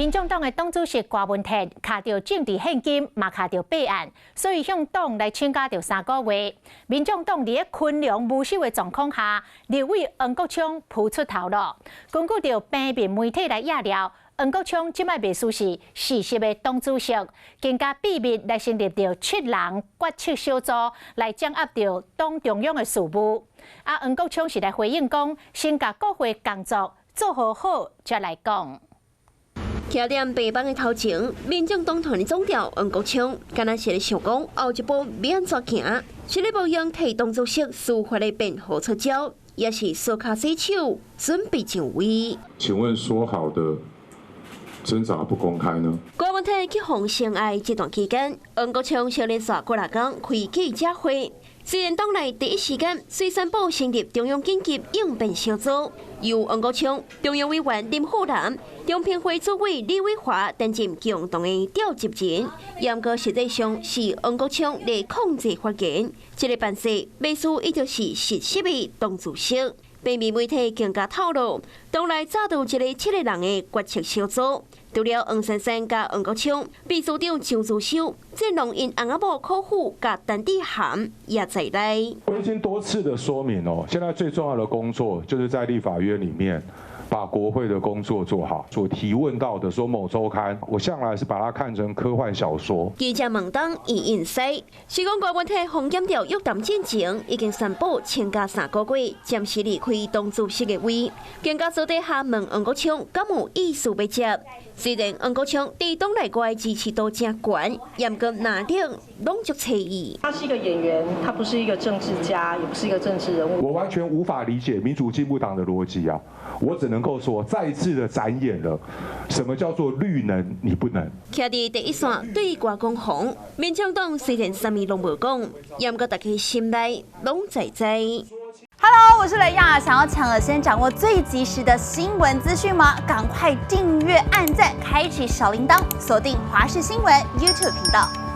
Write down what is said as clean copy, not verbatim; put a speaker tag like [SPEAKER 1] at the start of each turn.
[SPEAKER 1] 民眾黨的黨主席郭文鐵卡著政治獻金，嘛卡著弊案，所以向黨來請假著三個月。民眾黨佇咧群龍無首的狀況下，立委黃國昌浮出頭路。根據著平面媒體來掖料，黃國昌這擺袂輸是事實的黨主席，更加秘密來成立著七人決策小組來掌握著黨中央的事務。啊，黃國昌是來回應講，先共國會工作做好好，才來講。
[SPEAKER 2] 徛佇白板的頭前，民眾黨團的總召黃國昌，敢若是咧想講後一步欲按怎行，是咧無閒替黨主席司法的辯護出招，抑是刷跤洗手，準備上位。
[SPEAKER 3] 請問說好的偵查不公開呢？
[SPEAKER 2] 郭文鐵去予性愛這段期間，黃國昌小連續幾若工開記者會。雖然黨內第一時間隨宣布成立中央緊急應變小組，由黃國昌、中央委員林富南、中評會主委李偉華擔任共同的召集人。毋過實際上是黃國昌來控制發言，這个辦事，袂輸伊就是實習的黨主席。平面媒體更加透露，黨內早就有一个七个人的決策小組，除了黃珊珊佮黃國昌、秘書長張姿修、戰狼𪜶翁仔某柯富佮陳志涵也在內。
[SPEAKER 3] 我已經多次的說明哦，現在最重要的工作就是在立法院裡面把國會的工作做好。所提問到的說某週刊，我向來是把它看成科幻小說。
[SPEAKER 2] 記者問東伊應西，是講郭文鐵予檢調約談進前，已經宣布請假三個月，暫時離開黨主席的位。更加私底下問黃國昌，敢有意思欲接？雖然黃國昌佇黨內外支持度誠懸，毋過哪裡攏足揣伊。
[SPEAKER 4] 他是一個演員，他不是一個政治家，也不是一個政治人物。
[SPEAKER 3] 我完全無法理解民主進步黨的邏輯啊！我只能夠說，再一次的展演了什麼叫做綠能你不能。
[SPEAKER 2] 徛佇第一線對外攻防，民眾黨雖然啥物攏無講，毋過大家心內攏知知。
[SPEAKER 5] Hello，我是雷亞，想要搶先掌握最及時的新聞資訊嗎？趕快訂閱、按讚、開啟小鈴鐺，鎖定華視新聞 YouTube 頻道。